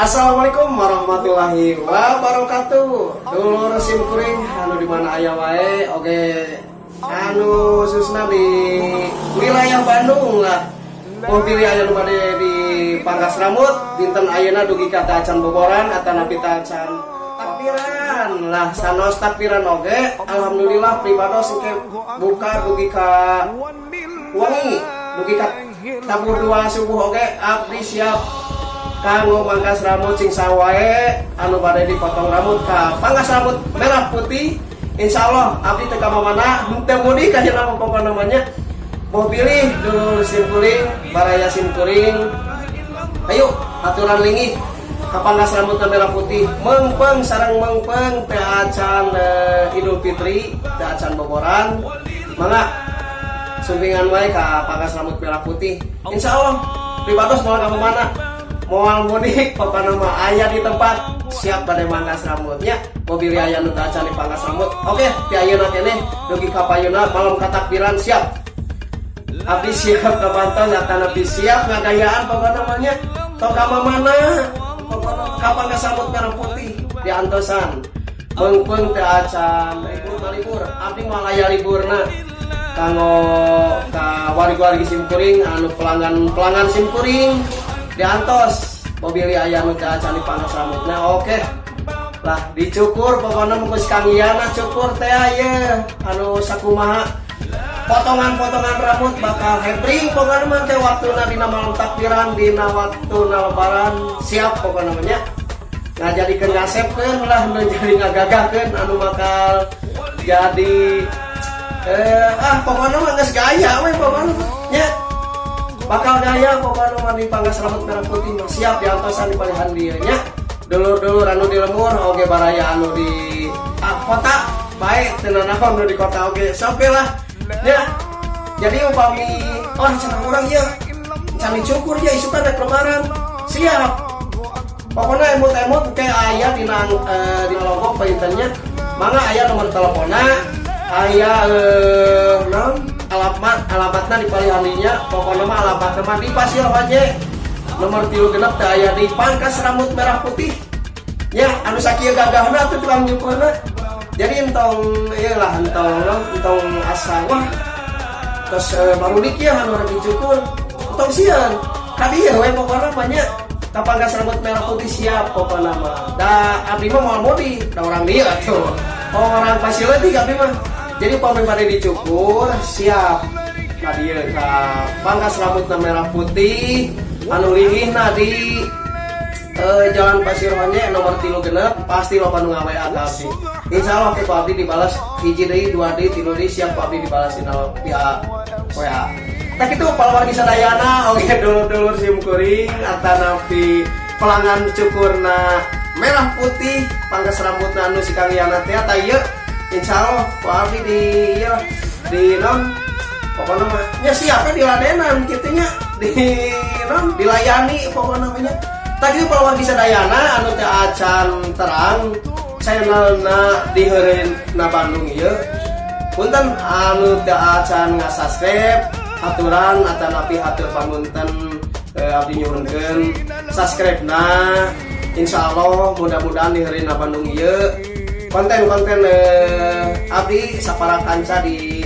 Assalamualaikum warahmatullahi wabarakatuh. Dulur sim kuring anu di mana aya wae, oke, anu khususna di wilayah Bandung lah. Mau pilih aya nu bade di pangkas rambut dinten ayeuna dugi ka acan boboran atanapi acan takbiran lah, sanaos takbiran oge, alhamdulillah pribados engke buka dugi ka wengi, dugi ka tabuh 2 subuh oge abdi siap kanggo mangkas rambut sing sawae anu bade dipotong rambut ka Pangkas Rambut Merah Putih. Insya Allah abdi teu ka mana, henteu mudik ka nama. Pokok namanya mau pilih dulur simkuring, baraya simkuring, ayo aturan linggih ka Pangkas Rambut Merah Putih, mengpeng sareng mengpeng teu acan Idul Fitri, teu acan boboran, mangga sumpingan wae ka Pangkas Rambut Merah Putih. Insya Allah pribados moal ka mana, moal mudik, pokokna mah aya di tempat siap bade mangkas rambutnya. Mobil aya nu teu acan dipangkas rambut, oke, ti ayeuna keneh dugi ka payuna malam katakbiran, siap, abdi siap kabantos atanapi siap ngagayaan. Pokokna mah nya tong ka mana, pokokna ka Pangkas Rambut Merah Putih diantosan. Meungpeung teu acan libur libur, abdi moal aya liburna kanggo ka wargi-wargi simkuring anu pelanggan-pelanggan simkuring diantos. Mobil aya nu teu acan dipangkas rambutna, oke lah, dicukur. Pokoknya mah geus Kang Yana cukur teh aya anu sakumaha potongan-potongan rambut bakal hebring. Pokoknya mah teh waktuna dina malam takbiran, dina waktuna lebaran, siap. Pokoknya mah nya ngajadikeun ngasepkeun lah, nu jadi ngagagahkeun anu bakal jadi pokoknya mah geus gaya we. Pokoknya mah nya bakal gaya. Pokoknya mah di Pangkas Rambut Merah Putih mah siap diantosan, di palihan dieu nya. Dulur-dulur anu di lembur oge, baraya anu di kota baik, teu naon nu di kota oge sampai lah ya. Jadi upami, oh, cenah urang ieu can dicukur ya, isukan rek lebaran, siap. Pokoknya emut-emut kayak aya di logo paintennya, mangga aya nomor teleponnya, aya naon, alamat, alamatna di palihan dinya. Pokoknya mah alamatna mah di Pasir Honje nomor 36 teh aya di Pangkas Rambut Merah Putih ya, anu sakieu gagahna tuh tukang nyukurna. Jadi entong ieu lah, entong naon, entong asa wah terus baru ya anu rek dicukur, entong sieun ka dieu we. Pokokna mah nya ka Pangkas Rambut Merah Putih siap. Pokokna mah da abdi mah moal mudik, da orang dieu atuh, orang Pasir leutik abdi mah. Jadi upami bade dicukur, siap ka dieu, ka Pangkas Rambut Merah Putih anu linggihna di Jalan Pasir Honje nomor 36. Pasti loba nu nga-WA ka abdi. Insya Allah ke ku abdi dibalas hiji deui, dua deui, tilu deui, siap ku abdi dibalas dina via WA. Tah kitu palawargi sadayana oge, dulur-dulur sim kuring atanapi pelanggan cukurna Merah Putih, pangkas rambutna anu si Kang Yana teh. Tah ieu insya Allah ku abdi di ieu lah, di non, pokoknya mah nya siapa di ladenan kitu nya, di non, dilayani pokoknya namanya. Tadi palawargi sadayana anu teu acan terang channelna di Heureuna Bandung ieu, punten anu teu acan nga-subscribe, aturan atanapi hatur pangunten, abdi nyuhunkeun subscribe na. Insya Allah mudah-mudahan di Heureuna Bandung ieu konten-konten abdi sapara kanca di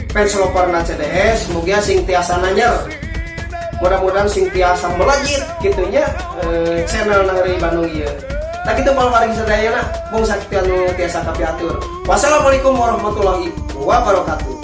fans loverna CDS mugia sing tiasa nanyer, mudah-mudahan sing tiasa melejit gitunya channel Heureuy Bandung ieu. Tah kitu palawargi sadayana, mung sakitu anu tiasa kapihatur. Wassalamualaikum warahmatullahi wabarakatuh.